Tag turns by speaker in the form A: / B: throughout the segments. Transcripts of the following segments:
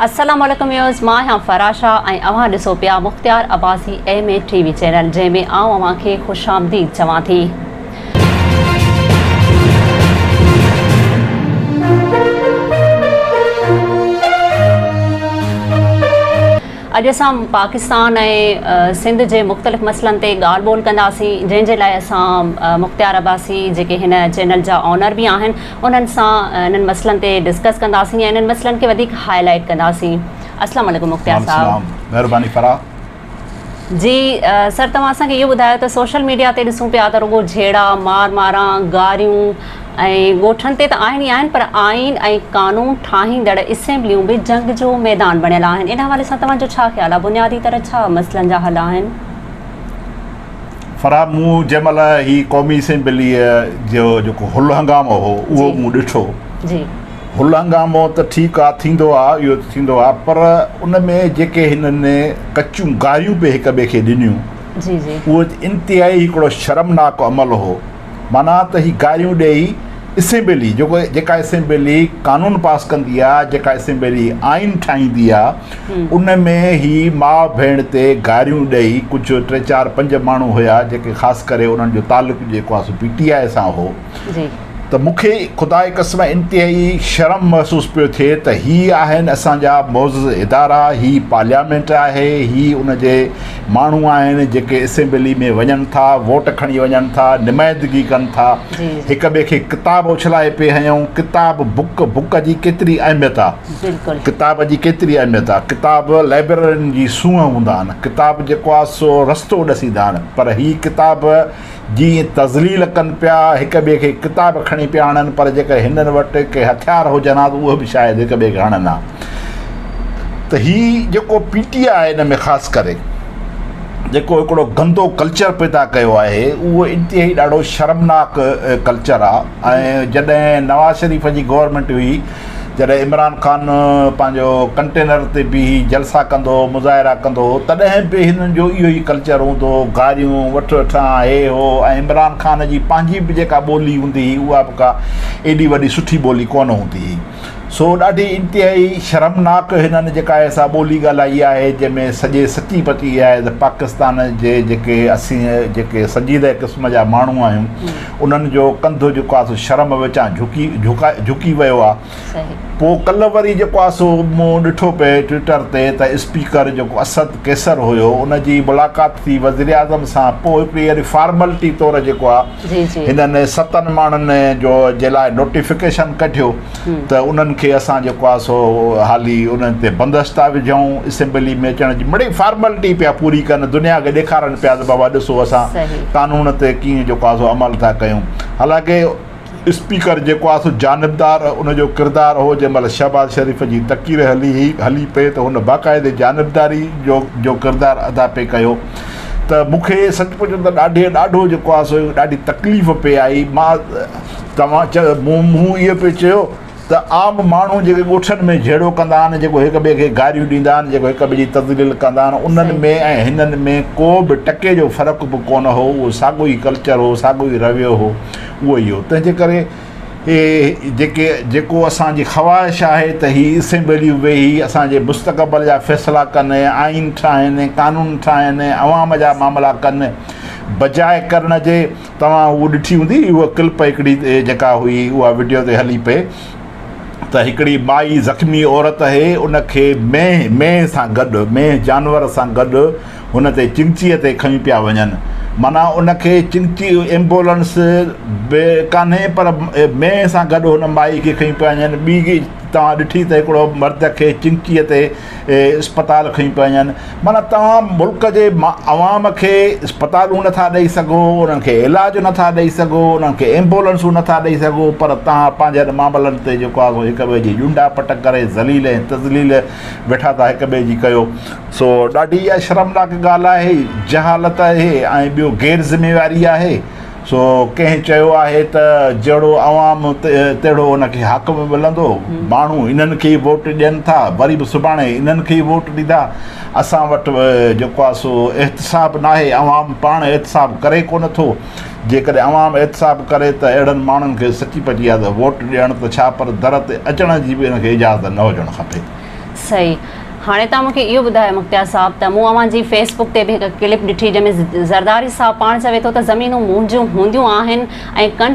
A: السلام عليڪم ويورز مان آهيان فراشا ۽ اوهان ڏسو پيا Mukhtiar Abbasi M A T V channel جنهن ۾ آئون اوهان کي خوش آمديد چوان ٿي. اڄ اسان پاڪستان ۽ سنڌ جي مختلف مسئلن تي ڳالهه ٻولهه ڪنداسين جنهن جي لاء اسان مختيار عباسي جيڪي هن چينل جا آنر به آهن انهن سان انهن مسئلن تي ڊسڪس ڪنداسين ۽ انهن مسئلن کي وڌيڪ هاء لائيٽ ڪنداسين. السلام عليڪم مختيار صاحب.
B: مهرباني فرح.
A: جي سر توهان اسان کي اهو ٻڌايو ته سوشل ميڊيا تي ڏسون پيا ته رڳو جهيڙا، مار ماران، گاريون ۽ ڳوٺن تي ته آهن ئي آهن پر آئين ۽ قانون ٺاهيندڙ اسيمبليون به جنگ جو ميدان بڻيل آهن ان حوالي سان توهان جو ڇا خيال آهي بنيادي طرح ڇا مسئلن جا حل آهن؟
B: فرح مون جنهن مهل هي قومي اسيمبليء جو جيڪو هل هنگامو هو اهو مون ڏٺو.
A: جي.
B: هل هنگامو ته ٺيڪ آ ٿيندو آ اهو ته ٿيندو آ پر ان ۾ جيڪي هنن ڪچيون گاريون پئي هڪ ٻئي کي ڏنيون
A: جي جي.
B: اهو انتهائي هڪڙو شرمناڪ عمل هو. معنيٰ ته هي گاريون ڏيئي اسيمبلي جيڪو جيڪا اسيمبلي قانون پاس ڪندي آ جيڪا اسيمبلي آئين ٺاهيندي آ ان ۾ هي ماء ڀيڻ تي گاريون ڏيئي ڪجهه ٽي چار پنج ماڻهو هيا جيڪي خاص ڪري انهن جو تعلق جيڪو آ سو پي ٽي آء سان هو ته مون کي خدا جي قسم انتهائي شرم محسوس پيو ٿئي ته هي آهن اسان جا معزز ادارا، هي پارليامينٽ آهي، هي ان جي ماڻهو آهن جيڪي اسيمبلي ۾ وڃن ٿا، ووٽ کڻي وڃن ٿا، نمائندگي ڪن ٿا، هڪ ٻئي کي ڪتاب اڇلائي پئي هنيائون، ڪتاب بڪ، بڪ جي ڪيتري اهميت آ، ڪتاب جي ڪيتري اهميت آ، ڪتاب لائبريرين جي سونهن هوندا آهن، ڪتاب جيڪو آ سو رستو ڏسيندا آهن پر هي ڪتاب جيئن تذليل ڪن پيا، هڪ ٻئي کي ڪتاب کڻي پيا هڻن، پر جيڪڏهن هنن وٽ ڪي هٿيار هجن ها ته اهي به شايد هڪ ٻئي کي هڻن ها. ته هي جيڪو پي ٽي آء ان ۾ خاص ڪري جيڪو هڪڙو گندو ڪلچر پيدا ڪيو آهي اهو انتهائي ڏاڍو شرمناڪ ڪلچر آهي ۽ جڏهن نواز شريف جي گورنمينٽ هئي جڏهن عمران خان پنهنجو ڪنٽينر تي بيهي جلسا ڪندو هو، مظاهرا ڪندو هو، تڏهن به هنن جو اهو ئي ڪلچر هوندو هو، گاريون، وٺ وٺان، هي هو ۽ عمران خان جي پنهنجي به جيڪا ٻولي هوندي هئي اها به ڪا ايڏي وڏي سٺي ٻولي ڪونه هوندي هئي. سو ڏاڍي انتهائي شرمناڪ هنن جيڪا آهي سا ٻولي ڳالهائي آهي، جنهن ۾ سڄي سچي پچي آهي ته پاڪستان جي جيڪي اسين جيڪي سنجيده قسم جا ماڻهو آهيون، انهن جو ڪنڌ جيڪو آهي سو شرم وچان جهڪي جهڪي ويو آهي. پوء ڪلهه وري جيڪو آهي سو مون ڏٺو پئي ٽوئٽر تي ته اسپيڪر جيڪو اسد قيصر هيو ان جي ملاقات ٿي وزيراعظم سان پوء هڪڙي يعني فارملٽي طور جيڪو آهي هنن ستن ماڻهن جو جي لاء نوٽيفڪيشن ڪڍيو ته انهن کي اسان جيڪو آهي سو حالي انهن تي بندش ٿا وجهون اسيمبلي ۾ اچڻ جي مڙئي فارملٽي پيا پوري ڪن دنيا کي ڏيکارن پيا ته بابا ڏسو اسان قانون تي ڪيئن جيڪو آهي سو عمل ٿا ڪيون حالانڪه اسپيڪر جيڪو آهي سو جانبدار ان جو ڪردار هو جنهن مهل شهباز شريف جي تقرير هلي هئي هلي پئي ته هن باقاعدي جانبداري جو جو ڪردار ادا پئي ڪيو ته مون کي سچ پچ ته ڏاڍي ڏاڍو جيڪو آهي سو ڏاڍي تڪليف پئي آئي مان توهان چيو، مون مون اهو پئي چيو ته عام ماڻهو جيڪي ڳوٺن ۾ جهيڙو ڪندا آهن، جيڪو هڪ ٻئي کي گاريون ڏيندا آهن، جيڪو هڪ ٻئي جي تذليل ڪندا آهن، انهن ۾ ۽ هنن ۾ ڪو به ٽڪي جو فرق به ڪونه هو، اهو ساڳيو ئي ڪلچر هو، ساڳيو ئي رويو هو، اهو ئي هو. تنهن جي ڪري اهي جيڪي جيڪو اسان جي خواهش آهي ته هي اسيمبليون ويهي اسان جي مستقبل جا فيصلا ڪن، آئين ٺاهين، قانون ٺاهين، عوام جا معاملا ڪن، بجاء ڪرڻ جي توهان هو ڏٺي هوندي اها ڪلپ هڪڙي جيڪا هئي اها وڊيو تي هلي پئي ته هڪڙي مائي زخمي عورت هي ان کي مينهن مينهن سان گڏ مينهن جانور سان گڏ هن تي چنگچيء تي کڻي پيا وڃن معنيٰ ان کي چنگچي ايمبولنس به ڪانهي پر مينهن سان گڏ هن مائي کي کڻي پيا وڃن ٻي توهان ڏٺي ته هڪڙو مرد کي چنگچيء تي اسپتال کڻي پيا وڃن معنيٰ توهان ملڪ جي عوام کي اسپتالون نٿا ڏئي سگهو، انهن کي علاج نٿا ڏئي سگهو، انهن کي ايمبولنسون نٿا ڏئي سگهو پر توهان پنهنجن معاملن تي جيڪو آهي سو هڪ ٻئي جي ڄنڊا پٽ ڪري ذليل ۽ تذليل ويٺا ٿا هڪ ٻئي جي ڪيو سو ڏاڍي اها شرمناڪ ڳالهه آهي، جهالت آهي ۽ ٻيو غير ذميواري آهي. سو ڪنهن چيو آهي ته جهڙو عوام تهڙو ان کي حاڪم ملندو، ماڻهو انهن کي ئي ووٽ ڏين ٿا، وري به سڀاڻي انهن کي ئي ووٽ ڏيندا، اسان وٽ جيڪو آهي سو احتساب ناهي، عوام پاڻ احتساب ڪري ڪونه ٿو، جيڪڏهن عوام احتساب ڪري ته اهڙن ماڻهن کي سچي پچي اها ته ووٽ ڏيڻ ته ڇا پر در تي اچڻ جي به انهن کي اجازت نه هجڻ کپي.
A: صحيح هاڻي توهان مونکي اهو ٻڌايو مختيار صاحب ته مون اوهان جي فيس بڪ تي به هڪ ڪلپ ڏٺي جنهن ۾ زرداري صاحب پاڻ چوي ٿو ته زمينون منهنجون هونديون آهن ۽ ڪن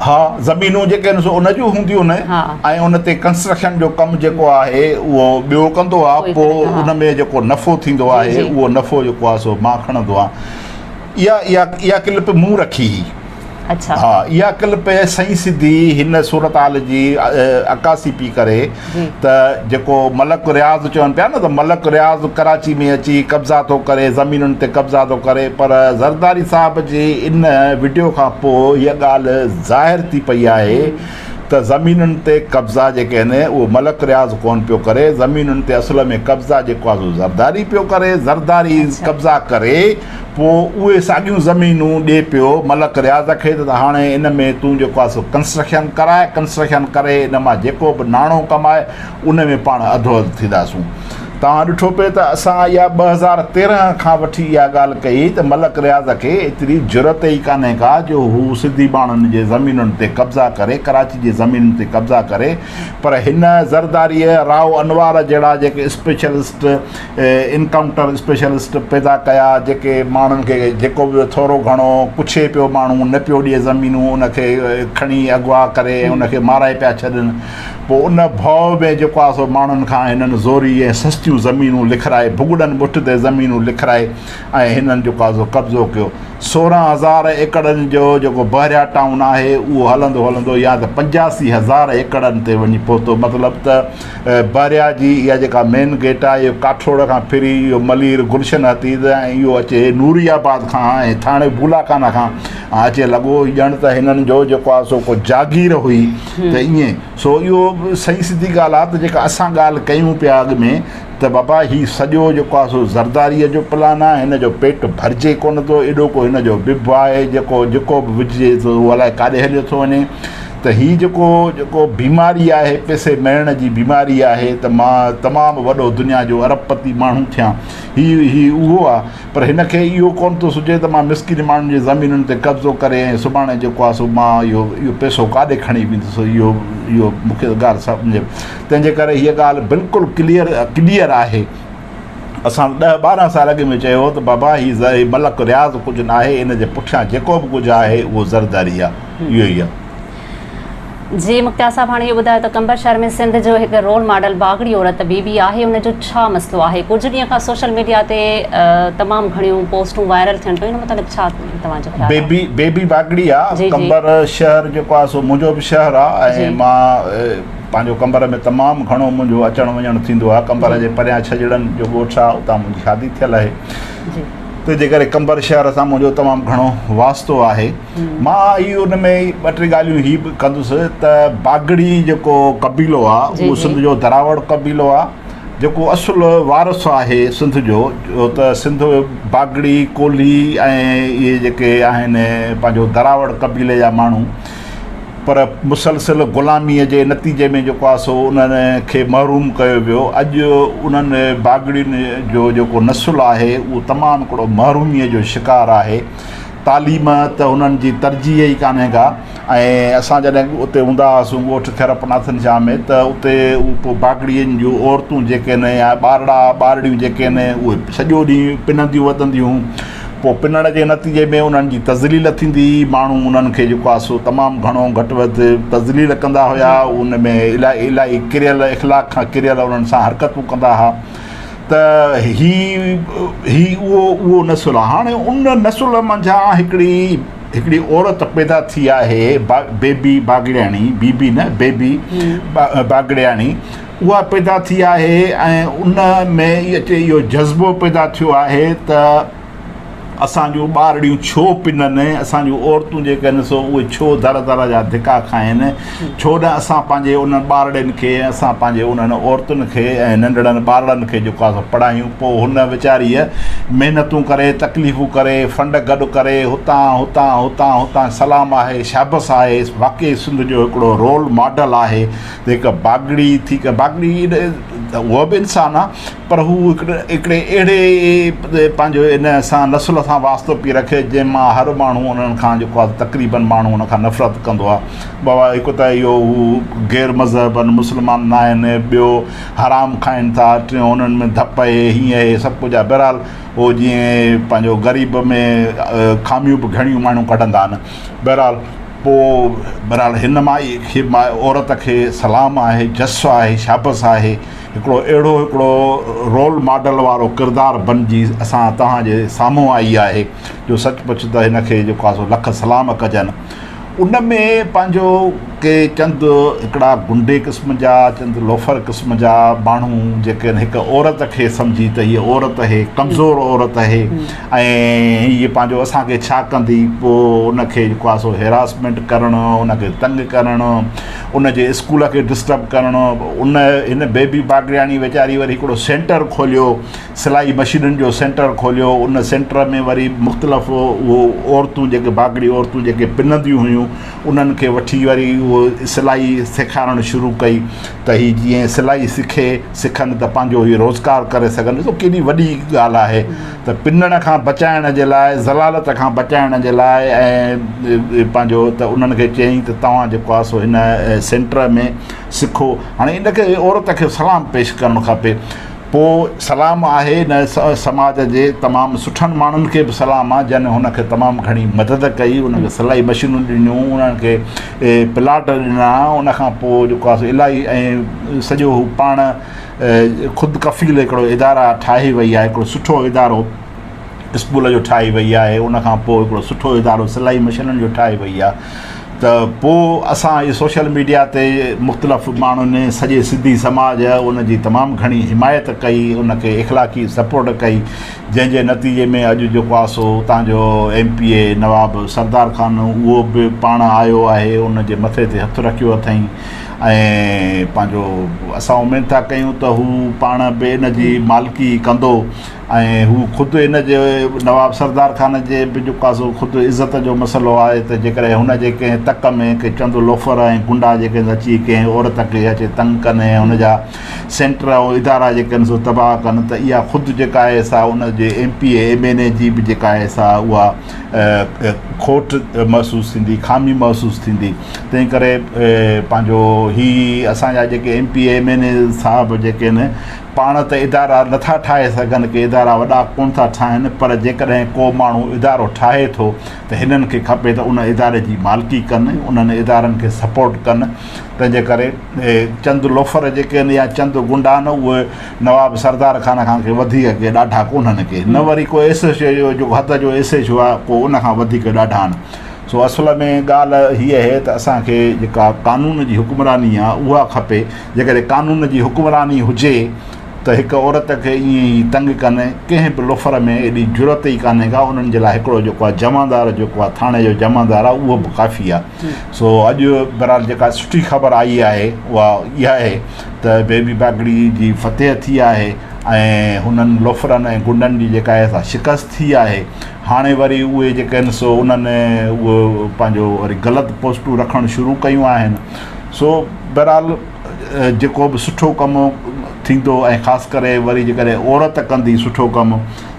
B: ها زمينون جيڪي آهن سو ان جون هونديون آهن ۽ ان تي ڪنسٽرڪشن جو ڪم جيڪو آهي اهو ٻيو ڪندو آهي پوء ان ۾ جيڪو نفعو ٿيندو آهي اهو نفعو جيڪو آهي سو مان کڻندو آهيان اها اها اها ڪلپ مون رکي هئي
A: اڇا
B: ها اها ڪلپ سئين سڌي هن صورتحال جي عڪاسي پي ڪري ته جيڪو ملڪ رياض چون پيا نه ته ملڪ رياض ڪراچي ۾ اچي قبضا ٿو ڪري زمينن تي قبضا ٿو ڪري پر زرداري صاحب جي ان وڊيو کان پوء هيء ڳالهه ظاهر ٿي پئي آهي ته زمينن تي قبضا جيڪي آهن اهو ملڪ رياض ڪون پيو ڪري زمينن تي اصل ۾ قبضا جيڪو آهي سو زرداري پيو ڪري زرداري قبضا ڪري پوء اهي ساڳيون زمينون ڏي پيو ملڪ رياض کي ته هاڻي ان ۾ تون جيڪو آهي سو ڪنسٽرڪشن ڪراء، ڪنسٽرڪشن ڪري ان مان جيڪو به ناڻو ڪماء ان ۾ پاڻ اڌو اڌ ٿينداسون. توهان ڏٺو پئي ته اسان اها 2013 کان وٺي اها ڳالهه ڪئي ته ملڪ رياض کي ايتري جرئت ئي ڪانهي ڪا جو هو سنڌي ماڻهن جي زمينن تي قبضا ڪري، ڪراچي جي زمينن تي قبضا ڪري پر هن زرداريء رائو انوار جهڙا جيڪي اسپيشلسٽ انڪائونٽر اسپيشلسٽ پيدا ڪيا جيڪي ماڻهن کي جيڪو به ٿورو گهڻو پڇي پيو ماڻهو نه پيو ڏئي زمينون ان کي کڻي اغوا ڪري ۽ ان کي مارائي پيا ڇڏن پوء ان ڀؤ ۾ جيڪو آهي سو ماڻهن کان هنن زوري ۽ سستيون زمينون لکرائي ڀڳڙن ٻٺ تي زمينون لکرائي ۽ هنن جيڪو آهي سو قبضو ڪيو 16 هزار ايڪڙن جو جيڪو بحريا ٽائون آهي اهو هلندو هلندو يا ته 85 هزار ايڪڙن تي وڃي پهتو مطلب ته بحريا جي اها جيڪا مين گيٽ آهي اهو ڪاٺوڙ کان ڦري اهو ملير گلشن حتيد ۽ اهو اچي نوري آباد کان ۽ ٿاڻي بولا خانه کان اچي لڳو ڄڻ ته هنن جو جيڪو آهي سو ڪو جاگير هئي ته ائين سو اهو صحيح سڌي ڳالهه آهي ته جيڪا اسان ڳالهه ڪيون پيا اڳ ۾ ته بابا هي سڄو جيڪو آهي سو زرداريء جو پلان آهي هن جو پيٽ ڀرجي ڪونه ٿو ايڏو ڪو هن جو بب آهي جيڪو جيڪو به وجهجي ٿو اهو الائي ڪاڏي هليو ٿو وڃي ته هي جيڪو جيڪو بيماري آهي پئسي ميڙڻ جي بيماري آهي ته مان تمام وڏو دنيا جو ارب پتي ماڻهو ٿيان هي هي اهو آهي پر هن کي اهو ڪونه ٿو سجهي ته مان مسڪين ماڻهن جي زمينن تي قبضو ڪري ۽ سڀاڻي جيڪو آهي سو مان اهو اهو پئسو ڪاڏي کڻي ويندس اهو اهو مون کي ڳالهه سمجهه تنهن جي ڪري هيء ڳالهه بلڪل ڪليئر ڪليئر آهي اسان ڏهه ٻارهن سال اڳ ۾ چيو هو ته بابا هي ملڪ رياض ڪجهه ناهي ان جي پٺيان جيڪو به ڪجهه آهي اهو زرداري آهي اهو ئي آهي.
A: جي مختيار صاحب هاڻي اهو ٻڌايو ته قمبر شهر ۾ سنڌ جو هڪ رول ماڊل باگڙي عورت بي بي آهي ان جو ڇا مسئلو آهي ڪجهه ڏينهن کان سوشل ميڊيا تي تمام گهڻيون پوسٽون وائرل ٿين پيون ان متعلق ڇا توهان جو خيال آهي.
B: بيبي بيبي باگڙي آ قمبر شهر جيڪو آ سو منهنجو به شهر آ ۽ مان پنهنجو قمبر ۾ تمام گهڻو منهنجو اچڻ وڃڻ ٿيندو آهي. قمبر جي پريان ڇڄڙن جو ڳوٺ آهي، اتان منهنجي شادي ٿيل آهي. تنهن جي ڪري قمبر شهر سان منهنجو تمام گهڻو واسطو آهي. مان هي ان ۾ ٻه ٽي ڳالهيون هي به ڪندس ته باگڙي جيڪو قبيلو آهي اهو سنڌ جو دراوڙ قبيلو آهي، جيڪو اصل وارث آهي سنڌ جو، جو ته سنڌ باگڙي، ڪولهي ۽ اهي جيڪي آهن پنهنجو دراوڙ قبيلي جا ماڻهو، پر مسلسل غلاميء جي نتيجي ۾ جيڪو آهي سو انهن کي محروم ڪيو ويو. اڄ انهن باگڙين جو جيڪو نسل آهي اهو تمام هڪڙو محروميء جو شڪار آهي. تعليم ته انهن جي ترجيح ئي ڪانهي ڪا ۽ اسان جڏهن اتي هوندا هئاسون ڳوٺ کيرپ ناٿن شاهه ۾ ته اتي پوء باگڙين جون عورتون جيڪي آهن يا ٻارڙا ٻارڙيون جيڪي آهن اهي سڄو ڏينهن پننديون وتنديون هيون. پوء پنڻ جي نتيجي ۾ انهن جي تذليل ٿيندي هئي، ماڻهو انهن کي جيڪو آهي سو تمام گهڻو گهٽ وڌ تذليل ڪندا هيا، ان ۾ الائي الائي ڪريل اخلاق کان ڪريل انهن سان حرڪتون ڪندا ها ته هي هي اهو اهو نسل آهي هاڻي ان نسل منجهان هڪڙي هڪڙي عورت پيدا ٿي آهي بيبي باگڙياڻي بيبي نه بيبي باگڙياڻي اها پيدا ٿي آهي ۽ ان ۾ اچي اهو جذبو پيدا ٿيو آهي ته اسان جون ٻارڙيون ڇو پنن، اسان جون عورتون جيڪي آهن سو اهي ڇو در در جا ڌڪا کائن، ڇو نه اسان پنهنجي انهن ٻارڙين کي ۽ اسان پنهنجي انهن عورتن کي ۽ ننڍڙن ٻارڙن کي جيڪو آهي سو پڙهايون. پوء هن ويچاريء محنتون ڪري، تڪليفون ڪري، فنڊ گڏ ڪري، هتان هتان هتان هتان سلام آهي، شابس آهي، واقعي سنڌ جو هڪڙو رول ماڊل آهي. ته هڪ باگڙي ٿي باگڙي اهو به انسان آ پر پر هو هڪڙي اهڙي پنهنجو ان سان نسل سان واسطو پئي رکي جنهن مان هر ماڻهو انهن کان جيڪو آهي تقريبن ماڻهو ان کان نفرت ڪندو آهي. بابا هڪ ته اهو هو غير مذهب آهن مسلمان نه آهن ٻيو حرام کائن ٿا ٽيون انهن ۾ ڌپ اهي هيئن اهي سڀ ڪجهه آهي بهرحال هو جيئن پنهنجو غريب ۾ خاميون به گهڻيون ماڻهو ڪڍندا آهن بهرحال پوء بهرحال هن مائي کي عورت کي سلام آهي جس آهي شابس آهي هڪڙو اهڙو هڪڙو رول ماڊل وارو ڪردار بنجي اسان توهان جي سامهون آئي آهي جو سچ پچ ته هن کي جيڪو آهي سو لک سلام ڪجن ان ۾ پنهنجو ڪي چند هڪڙا غنڊي قسم جا چند لوفر قسم جا ماڻهو جيڪي آهن هڪ عورت کي سمجهي ته هيء عورت اهي ڪمزور عورت اهي ۽ هيء پنهنجو اسان کي ڇا ڪندي پوء ان کي جيڪو آهي سو هيراسمينٽ ڪرڻ ان کي تنگ ڪرڻ ان جي اسڪول کي ڊسٽرب ڪرڻ ان هن بيبي باگڙياڻي ويچاري وري هڪڙو سينٽر کوليو سلائي مشينن جو سينٽر کوليو ان سينٽر ۾ وري مختلف اهو عورتون جيڪي باگڙي عورتون جيڪي پننديون هيون انهن کي وٺي وري اهو سلائي سيکارڻ شروع ڪئي ته هي جيئن سلائي سکي سکن ته پنهنجو هي روزگار ڪري سگهن ڏسو ڪيڏي وڏي ڳالهه آهي ته پنڻ کان بچائڻ جي لاء ذلالت کان بچائڻ جي لاء ۽ پنهنجو ته انهن کي چيائين ته توهان جيڪو آهي سو هن سينٽر ۾ سکو هاڻي ان کي عورت کي سلام پيش ڪرڻ کپي پوء سلام آهي ان سماج جي تمام سٺن ماڻهن کي به سلام آهي جن هن کي تمام گهڻي مدد ڪئي ان کي سلائي مشينون ڏنيون انهن کي پلاٽ ڏنا ان کان پوء جيڪو آهي سو الاهي ۽ سڄو هو پاڻ خود ڪفيل هڪڙو ادارا ٺاهي وئي آهي هڪڙو سٺو ادارو اسڪول جو ٺاهي وئي آهي ان کان پوء هڪڙو سٺو ادارو سلائي مشينن جو ٺاهي وئي آهي ته پوء اسان اهي سوشل ميڊيا تي مختلف ماڻهن سڄي سنڌي سماج ان جي تمام گهڻي حمايت ڪئي ان کي اخلاقي سپورٽ ڪئي جنهن جي نتيجي ۾ اڄ جيڪو آهي سو اتان جو M P A Nawab Sardar Khan اهو به پاڻ آيو آهي ان جي مٿي تي هٿ رکيو اٿئين ۽ پنهنجو اسان اميد ٿا ڪيون ته هو پاڻ به ان جي مالڪي ڪندو ۽ هو خود ان جي نواب سردار خان جي به جيڪو آهي سو خود عزت جو مسئلو آهي ته جيڪڏهن هن جي ڪنهن تڪ ۾ ڪي چند لوفر ۽ گنڊا جيڪي اچي ڪنهن عورت کي اچي تنگ ڪن ۽ هن جا سينٽر ۽ ادارا جيڪي آهن سو تباهه ڪن ته اها خود جيڪا آهي سا ان جي M P A M N A جي به جيڪا آهي سا اها کوٽ محسوس ٿيندي خامي محسوس ٿيندي تنهن ڪري پنهنجو هي اسان جا جيڪي M P A M N A صاحب جيڪي آهن پاڻ ته ادارا نه ٿا ٺاهي سگهن، ڪي ادارا وڏا ڪونه ٿا ٺاهن، پر جيڪڏهن ڪو ماڻهو ادارو ٺاهي ٿو ته هنن کي کپي ته ان اداري جي مالڪي ڪن، انهن ادارن کي سپورٽ ڪن، تنهن جي ڪري چند لوفر جيڪي آهن يا چند غنڊا آهن اهي نواب سردار خان کان ڪي وڌيڪ ڪي ڏاڍا ڪونهن ڪي نه وري ڪو ايس ايڇ او جو حد جو ايس ايڇ او آهي ڪو ان کان وڌيڪ ڏاڍا آهن. سو اصل ۾ ڳالهه هيء آهي ته اسان کي جيڪا قانون جي حڪمراني آهي اها کپي، جيڪڏهن قانون جي حڪمراني هجي ته هڪ عورت کي ائين ئي تنگ ڪن، ڪنهن به لوفر ۾ ايڏي جرئت ئي ڪانهي ڪا، انهن جي لاء هڪڙو جيڪو آهي جمعدار جيڪو آهي ٿاڻي جو جمعدار آهي اهو به ڪافي آهي. سو اڄ بهرحال جيڪا سٺي خبر آئي آهي اها اها آهي ته بيبي باگڙي جي فتح ٿي آهي ۽ هنن لوفرن ۽ غنڊن جي جيڪا آهي سا شڪست ٿي آهي. هاڻي وري اهي جيڪي آهن سو انهن اهو پنهنجو وري غلط پوسٽون رکڻ شروع ڪيون آهن سو بهرحال جيڪو به سٺو ڪم ٿيندو ۽ خاص ڪري وري جيڪڏهن عورت ڪندي سٺو ڪم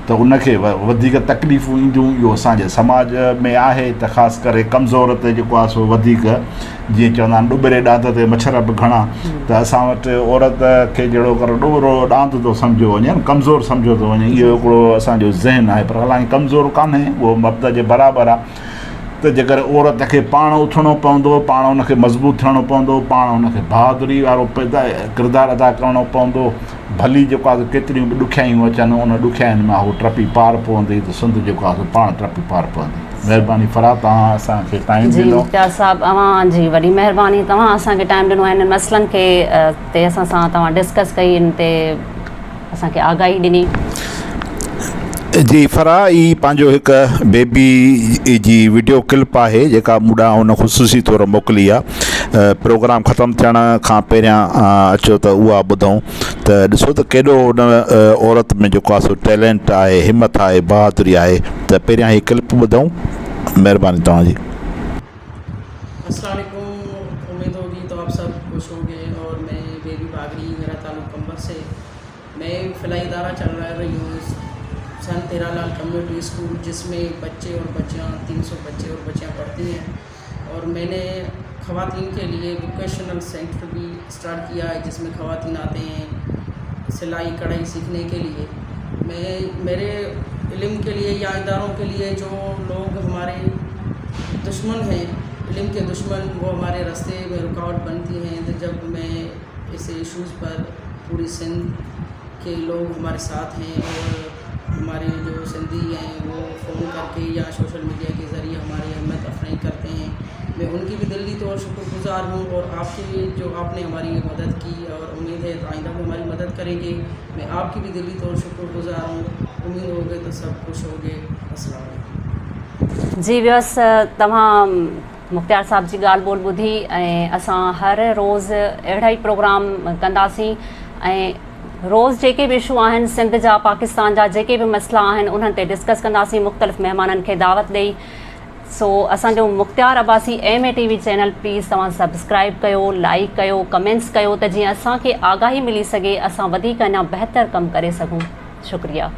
B: ته ان کي وڌيڪ تڪليفون اينديون اهو اسانجي سماج ۾ آهي ته خاص ڪري ڪمزور تي جيڪو آهي سو وڌيڪ جيئن چوندا آهن ڏٻري ڏاند تي مڇر به گهڻا ته اسان وٽ عورت کي جهڙو ڪر ڏٻرو ڏاند ٿو سمجهيو وڃي ڪمزور سمجهيو ٿو وڃي اهو هڪڙو اسانجو ذهن آهي پر حالانڪه ڪمزور ڪانهي اهو مرد جي برابر آهي ته جيڪر عورت کي پاڻ اٿڻو پوندو پاڻ ان کي مضبوط ٿيڻو پوندو پاڻ ان کي بهادري وارو ڪردار ادا ڪرڻو پوندو ڀلي جيڪو آهي ڪيتريون به ڏکيائيون اچن ان ڏکيائين مان هو ٽپي پار پوندي ته سنڌ جيڪو آهي پاڻ ٽپي پار پوندي مهرباني فرح توهان اسان کي ٽائيم
A: جي
B: ڏنو.
A: مختيار صاحب اوهان جي وڏي مهرباني توهان اسان کي ٽائيم ڏنو ۽ انهن مسئلن کي تي اسان سان توهان ڊسڪس ڪئي ان تي اسان کي آگاهي ڏني.
B: جي فرح هي پنهنجو هڪ بيبي جي وڊيو ڪلپ آهي جيڪا مون ڏانهن هن خصوصي طور موڪلي آهي پروگرام ختم ٿيڻ کان پهريان اچو ته اها ٻڌون ته ڏسو ته ڪيڏو ان عورت ۾ جيڪو آهي سو ٽيلنٽ آهي همت آهي بهادري آهي ته پهريان هي ڪلپ ٻڌون مهرباني توهان جي.
C: السلام عليڪم اميد هوگي تو آپ سب خوش هونگي اور مين بيبي باگڙي ميرا تعلق قمبر سي मैं फलाई इदारा चल रही हूँ संत हीरालाल कम्युनिटी स्कूल, जिसमें बच्चे और बच्चियाँ 300 बच्चे और बच्चियाँ पढ़ती हैं। और मैंने ख़वातीन के लिए वोकेशनल सेंटर भी स्टार्ट किया है, जिसमें ख़वातीन आते हैं सिलाई कढ़ाई सीखने के लिए। मैं मेरे इल्म के लिए या इदारों के लिए जो लोग हमारे दुश्मन हैं, इल्म के दुश्मन, वो हमारे रास्ते में रुकावट बनती हैं। तो जब मैं इस इश्यूज़ पर पूरी सिंध के लोग हमारे साथ हैं और हमारे जो सिंधी हैं वो फ़ोन करके या सोशल मीडिया के ज़रिए हमारी हिम्मत अफजाई करते हैं, मैं उनकी भी दिली तौर शुक्रगुजार हूँ। और आपकी जो आपने हमारी मदद की और उम्मीद है तो आइंदा भी हमारी मदद करेंगे, मैं आपकी भी दिली तौर शुक्रगुजार हूँ। उम्मीद होगे तो सब खुश होगे। अस्सलाम वालेकुम।
A: जी व्यूअर्स, तव्हां मुख्तियार साहब जी ॻाल्हि ॿोल ॿुधी ऐं असां हर रोज़ अहिड़ा ई प्रोग्राम कंदासीं ऐं रोज़ जेके बि इशू आहिनि सिंध जा, पाकिस्तान जा जेके बि मसइला आहिनि उन्हनि ते डिस्कस कंदासीं, मुख़्तलिफ़ महिमाननि खे दावत ॾेई। सो असांजो Mukhtiar Abbasi M A T V channel please तव्हां सब्सक्राइब कयो, लाइक कयो, कमेंट्स कयो त जीअं असांखे आगाही मिली सघे, असां वधीक अञा बहितर कमु करे सघूं। शुक्रिया।